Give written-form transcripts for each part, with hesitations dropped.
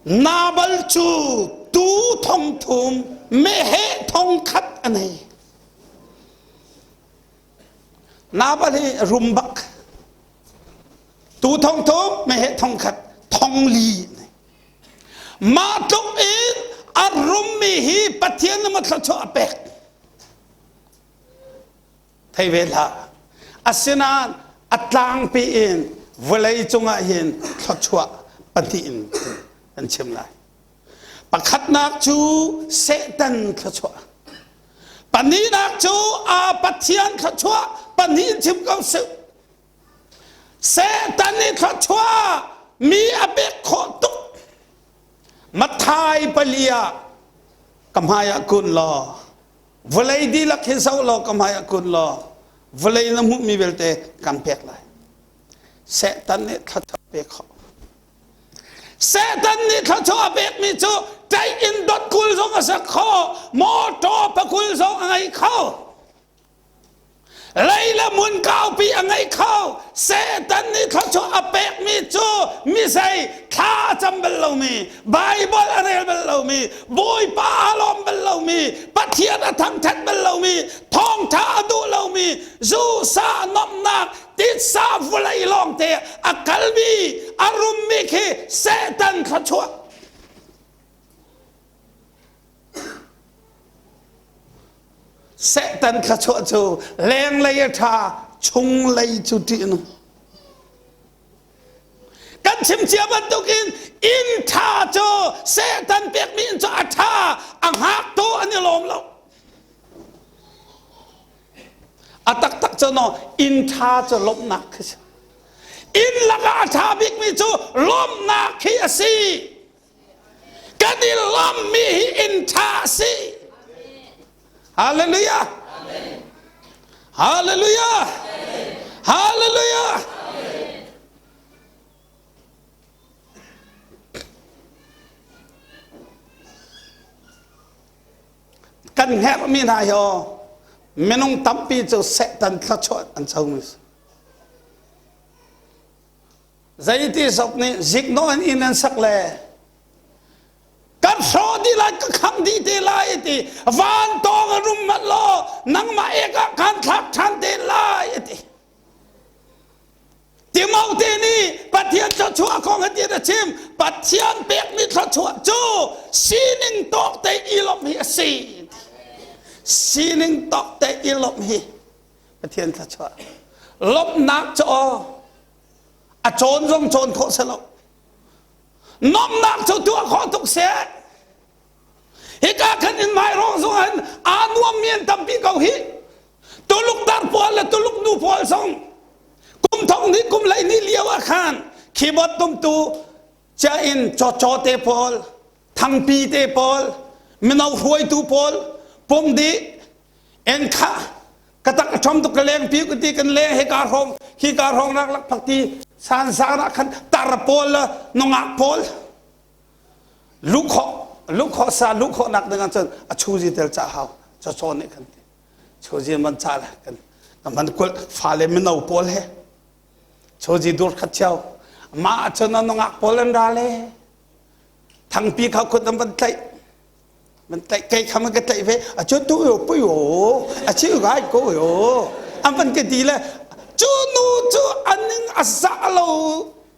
Nabal cu tuu thong thum, meheh thong khat a nei. Nabal hi rum bak. Tuu thong thum, meheh thong khat, thong li. Mah tluk in a rummi hi Pathian nih thluachuah a pek. Thei ve hlah. Asinain a tlangpi in vawlei cungah hin thluachuah pahnih in kan chim lai. Pakhatnak cu Satan thluachuah. Pahnihnak cu a Pathian thluachuah. Pahnih in chim ko sih. Satan i thluachuah mi a pek khawh tuk. Matthai pali ah ka hmai ah kun law vawlei dihlak hi zoh law ka hmai ah kun law vawlei na hmuhmi vialte kan pek lai. Satan nih thluachuah pe khawh. Satan nih thluachuah a pekmi cu ṭaih in dot kul zong a sak kho, mawṭaw pakul zong a ngei kho. Lei le hmun kaupi a ngei kho. Satan nih thluachuah a pekmi cu misei thla a cam bal lomi, Baibal a rel bal lomi, Bawipa aa lawm bal lomi, Pathian a thangṭhat bal lomi, thawngṭha a duh lomi, zu sa nomhnak, titsa vawlei lawngte a kalmi, a rummi khi Satan thluachuah. Satan thluachuah cu lenglei a ṭha, chunglei cu ṭih a nung. Kan chim cia bantukin inn ṭha cu Satan pekmi inn cu a ṭha, a hngaktu an i lawm lo. A taktak cu no inn ṭha cu lawmhnak khi si. Inn lakah a ṭha bikmi cu lawmhnak khi a si. Kan i lawmhmi hi inn ṭha a si. Hallelujah. Hallelujah. Hallelujah. Kan herhmi hna hi aw minung tampi cu Satan thluachuah an comi si. Zeiti zok nih ziknawh in inn an sak le kan hrawh dih lai ka kham dih te lai ti van tawng a rum mat law nangmah ek ah kan thlak ṭhan te lai ti Timote nih Pathian thluachuah kong a ti a chim Pathian pekmi thluachuah cu sining tawk te i lawmh hi a si sining tawk te i lawmh hi Pathian thluachuah lawmhnak cu aw a cawn zong cawn khawh si lo nomnak cu tuah khawh tuk seh hika khan in mai rong zong an aa nuammi an tampi ko hi tuluk tar pawl le tuluk nu pawl zong kum thong ni kum lei ni lio ah khan keyboard tumtu cha in chaw chaw te pawl thangpi te pawl mino hruaitu pawl pum dih En kha ka tak a ṭhom tuk ka leng pi ti kan leng he ka hrawng hi ka hrawng rak lak phak ti san sang ah khan tar pawl le nungak pawl lukho lukho sa lukho nak ding ah cun a chuzi tel cha hau cha chaw nih kan ti chuzi man cha la kan kan man kul fale mino pawl he chuzi dur khat cheu ma cun nungak pawl an ra le thangpi kha khut an van tlaih Man tlaih kei kha man ka tlaih ve a cu tu yo pui o a chi gai ko yo an van ka ti le cu nu cu aning a za lo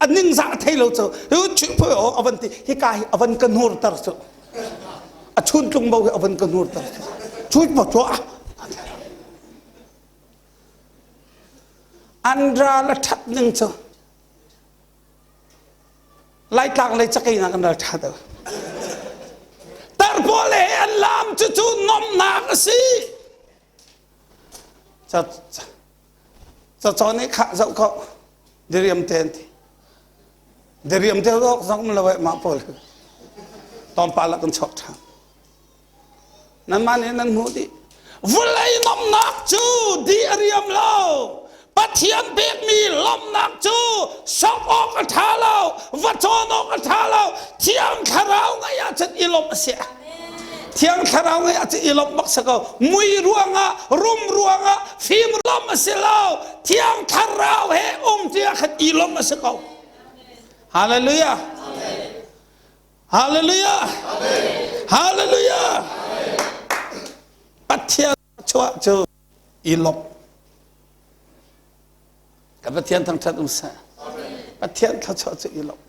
aning za thei lo cu yu chu pui o avan ti hi ka hi avan ka nur tar cu a chun tlung bo hi avan ka nur tar cu chu mo chu an ra la that ning cu Laitlang lei cakei nak an ral ṭha deuh. Tarpawl he an lam cu cu nomnak a si. Ca ca nih khah zoh ko diriam te an ti. Diriam te zok zong um lo eh mah pawl. Tawmpal ah kan chuak ṭhan. Nanmah nih nan hmuh dih. Vulei lawmhnak cu di a riam lo. Pathian pekmi lawmhnak cu sok awk a ṭha lo, va cawn awk a ṭha lo. Thiang Thlarau ngeih ahcun i lawmh a si. Thiang Thlarau ngeih ahcun i lawmh bak si ko. Mui ruangah, rum ruangah, fim lawmh a si lo. Thiang Thlarau he um ti ah khan i lawmh a si ko. Hallelujah. Hallelujah! Hallelujah! Pathian chuah cu i lawmh. Kan Pathian thangṭhat um seh. Pathian thluachuah cu i lawmh.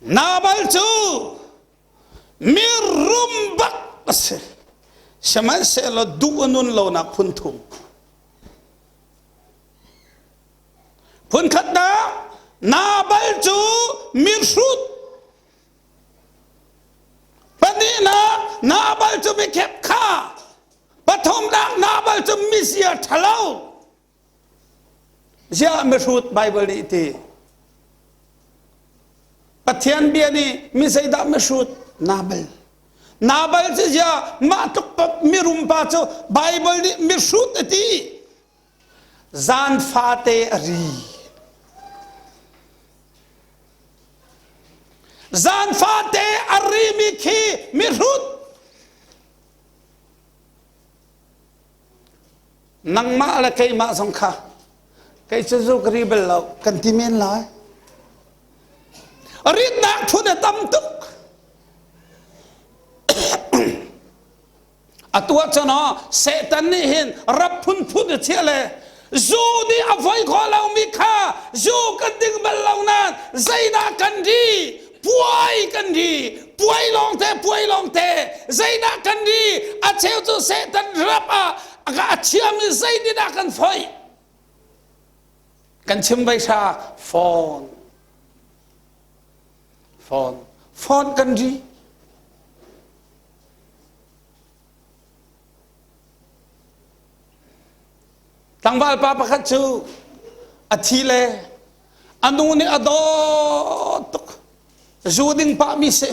Nabal cu mirum bak a si. Sihmanhsehlaw duh a nun lonak phun thum. Phun khatnak Nabal cu mihrut. Pahnihnak Nabal cu mikhep kha. Pathumnak Nabal cu mizia ṭhalo. Ziah mihrut Bible nih ti. Pathian bia nih mi zeidah mihrut Nabal. Nabal cu ziah mah tluk mirum pa cu Bible nih mihrut a ti. Zan fate a ri. Zan fate a rimi khi mihrut. Nangmah le keimah zong kha kei cu zu ka ri bal lo kan ti men lai. Ritnak phun a tam tuk. Atu ah cun Satan nih hin rap phunphun a chiah le zu nih a voi khawh lomi kha zu kan ding bal lo nain zeidah kan ri puai kan ri puai lawngte puai lawngte zeidah kan ri a cheu cu Satan rap ah a chiami zeitindah kan foih kan chim vai hra phone phone phone kan ri Tlangval pa pakhat cu a thi le a nu nih a dawt tuk. Zu ding pahmi si.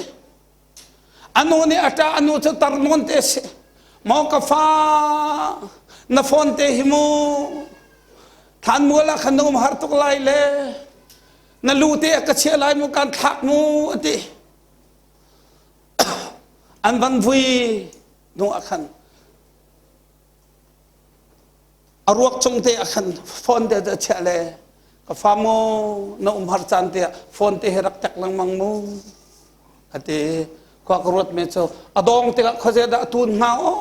A nu nih a ṭah, a nu cu tar nawn te si. Maw ka fa, na phone te hi mu. Thlanmual ah khan na um har tuk lai le na lu te a ka chiah lai mu kan thlak mu a ti. An van vui hnu ah khan a ruak cung te ah khan phone te a chiah le ka fa mu na um har caan te ah phone te hi rak tek lengmang mu a ti khua ka ruat me cu a dong tikah khuaze dah a tun hnga aw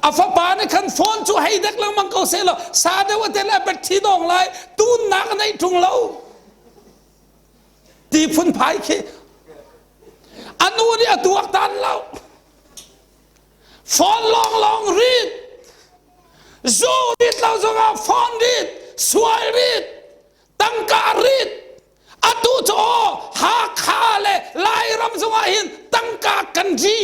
A fapa nih khan phone cu hei dek lengmang ko seh law sa deuh a tel a battery dong lai tunnak a neih ṭung lo. Ti phunphai khi a nu nih a tuak tan lo. Phone lawng lawng rit. Zu rit lo zongah phone rit, sual rit, tangka rit. Atu cu aw Hakha le Lairam zongah hin tangka kan ri.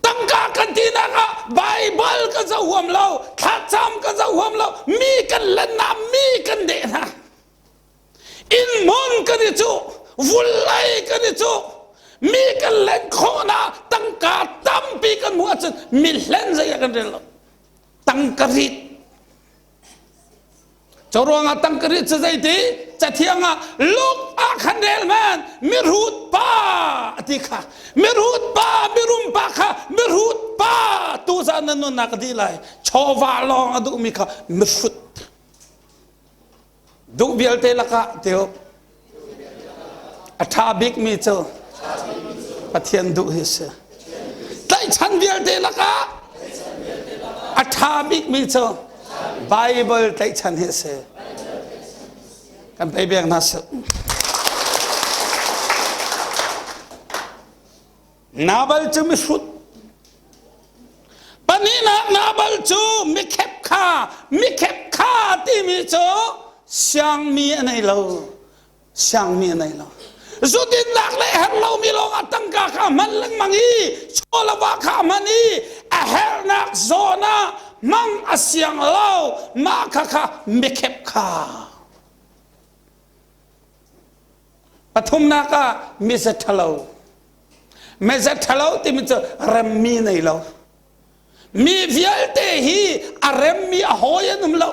Tangka kan tinak ah Bible kan zoh huam lo, thlacam kan zoh huam lo, mi kan len hna, mi kan deh hna. Inn hmun kan i cuh, vulei kan i cuh, mi kan len khawhnak tangka tampi kan hmuh ahcun mi hlen zei ah kan rel lo. Tangka rit. Cu ruangah tangka rit cu zeiti? Cathiang ah Luke ah khan rel man mihrut pa a ti kha. Mihrut pa, mirum pa kha mihrut pa tu zan na nunnak a dih lai. Chawva lawng a duhmi kha mihrut. Duh vialte lakah tiu a ṭha bikmi cu Pathian duh hi a si. Tlaihchan vialte lakah a ṭha bikmi cu Bible tlaihchan hi a si. Kan pei bek hna sih. Nabal cu mihrut. Pahnihnak Nabal cu mikhep kha mikhep kha timi cu siangmi a nei lo. Siangmi a nei lo. Zudinnak le herh lomi lawngah tangka kha hman lengmang i chawlava kha hman i a herhnak zawn ah hmang a siang lo. Mah kha kha mikhep kha. Pathumnak ah mizia ṭhalo. Mizia ṭhalo timi cu remmi nei lo. Mi vialte hi a remmi a hawi an um lo.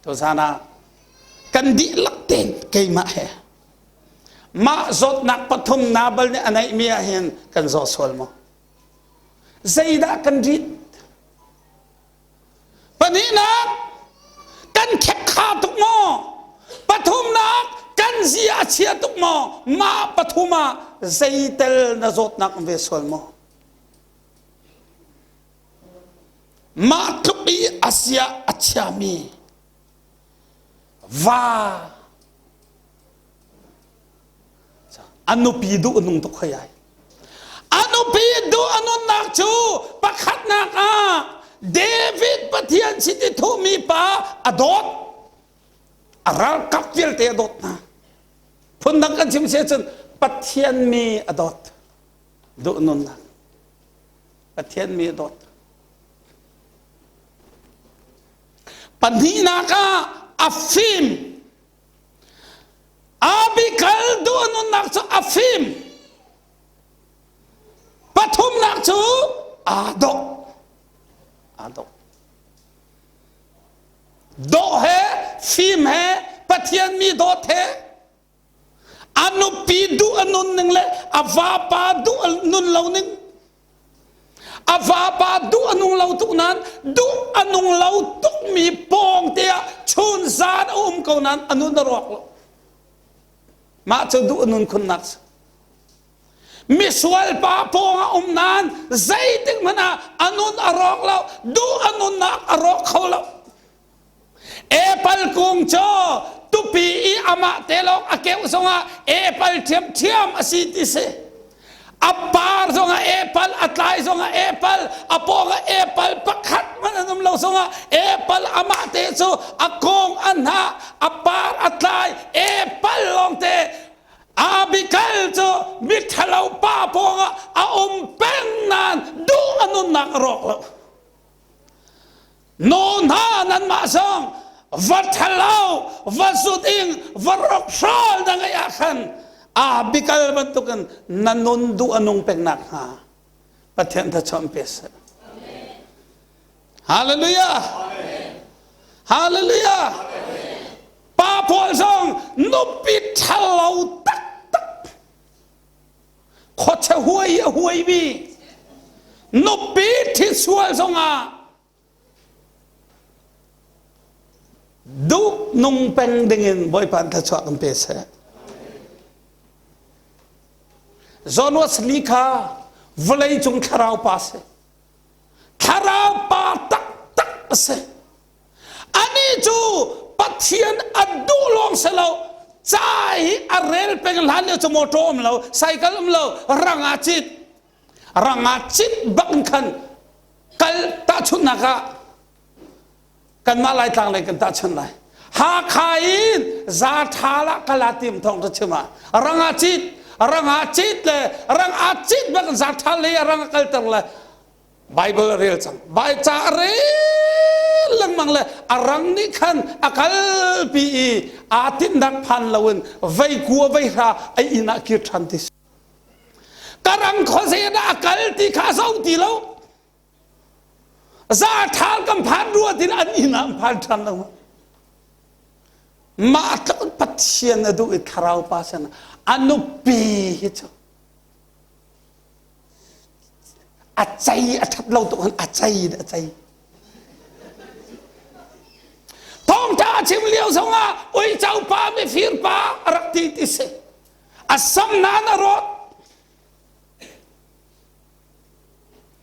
Tuzan ah kan dihlak tein keimah he. Mah zawtnak pathum Nabal nih a neihmi ah hin kan zaw sual maw? Zeidah kan rit? Pahnihnak, kan khekha tuk maw? Pathumnak, kan zia a chia tuk maw? Mah pathum ah zeitel na zawtnak um ve sual maw? Mah tluk i a zia a chiami va a nupi duh a nung tuk hoi ai. A nupi duh a nunnak cu pakhatnak ah David Pathian chiti thuhmi pa a dawt. A ralkap vialte a dawt hna. Phundang kan chim si ahcun Pathian mi a dawt. Duh nunnak. Pathian mi a dawt. Pahnihnak ah a fim. Abikal duh nunnak cu a fim. Pathumnak cu aa dawh. Aa dawh. Dawh he fim he Pathian mi dawt he a nupi duh a nun ning le a vapa duh a nun lo ning a vapa duh a nung lo tuk nain duh a nung lo tukmi pawng te ah chun zan a um ko nain a nun a rawk lo mah cu duh a nun khunnak si misual pa pawng a um nain zeitik hmanh ah a nun a rawk lo duh a nunnak a rawk kho lo Apple kung cu tupi i amah te lawng a keuh zongah apple ṭhiamṭhiam a si ti si. A par zongah apple, a tlai zongah apple, a pawngah apple pakhat hmanh an um lo zongah apple amah te cu a kung a hnah, a par a tlai, apple lawng te Abigail cu miṭhalo pa pawngah a um peng nain duh a nunnak a rawk lo. Nu hna nanmah zong va ṭhalo va zut ing va rawkhrawl na ngeih ah khan aa bikal bantukin na nun duh a nung peng nak hnga Pathian thachuah pe seh. Hallelujah. Hallelujah. Pa pawl zong nupi ṭhalo taktak khuacha huai a huaimi nupi ṭhisual zongah duh nung peng dingin Bawipa thluachuah kan pe seh. John Wesley kha vawlei cung thlarau pa si. Thlarau pa taktak a si. Anih cu Pathian a duh lawng si lo ca hi a rel peng hlan lio cu motor um lo cycle um lo rang ah cit rang ah cit bak in khan kal tahchunhnak ah kanmah Laitlang lei kan tahchunh lai Hakha in Zatha lah kala tim thong ta chim ah rang ah cit rang ah cit le rang ah cit bak in Zatha lei ah rang a kalter le Bible a rel cang. Bai ca a rel lengmang le a rang nih khan a kalpi i aa tinhnak phan loin vei kua vei hra a inn ah kir ṭhan ti si. Ka rang khuaze dah a kal ti kha a zo ti lo. Za ṭhal kan phan rua tin an inn ah an phan ṭhan lo. Mah tluk Pathian a duh i thlarau pa sin a nupi hi cu A cei a ṭhat lo tuk hin a cei a cei. Thawngṭha a chim lio zongah uico pa mifir pa a rak ti ti si. A sam nan a rawt.